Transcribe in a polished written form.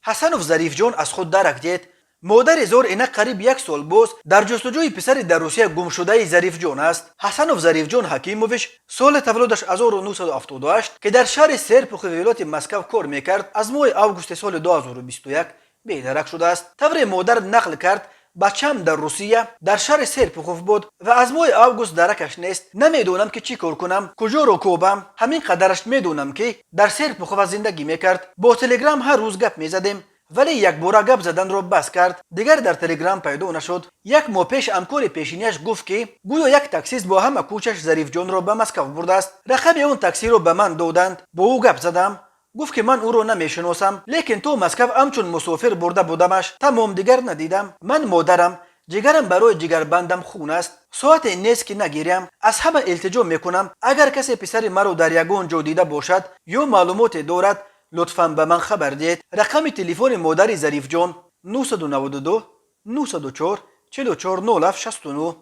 Ҳасанов Зарифҷон аз худ дарак дид. Модари зор инак қариб як сол боз дар ҷустуҷӯи писари дар Русия гумшудаи Зарифҷон аст. Ҳасанов Зарифҷон Ҳакимович, соли таваллудаш 1978, ки дар шаҳри Серпухови вилояти Москав кор мекард, аз моҳи августи соли 2021 бедарак шудааст. Тавре модар нақл кард, бачаам дар Русия, дар шаҳри Серпухов буд ва аз моҳи август даракаш нест. Намедонам, ки чӣ кор кунам, куҷоро кобам. Ҳамин қадараш медонам, ки дар Серпухова зиндагӣ мекард. Бо Телеграм ҳар рӯз гап мезадем, вале якбора гап заданро бас кард. Дигар дар Телеграм пайдо нашуд. Як моҳ пеш ҳамкори пешинияш гуфт, ки гӯё як таксист бо ҳама кӯчаш Зарифҷонро ба Москав бурдааст. Рақами он таксиро ба ман доданд. Бо ӯ гап задам. Гуфт, ки ман ӯро намешиносам, лекин то Москав ҳамчун мусофир бурда будамаш. Тамом, дигар надидам. Ман модарам, ҷигарам барои ҷигарбандам хун аст. Соате нест, ки нагирям. Аз ҳама илтиҷо мекунам, агар касе писари маро дар ягон ҷо дида бошад ё маълумоте дорад, лутфан ба ман хабар диҳед. Рақами телефони модари Зарифҷон: 992 904 44 07 69.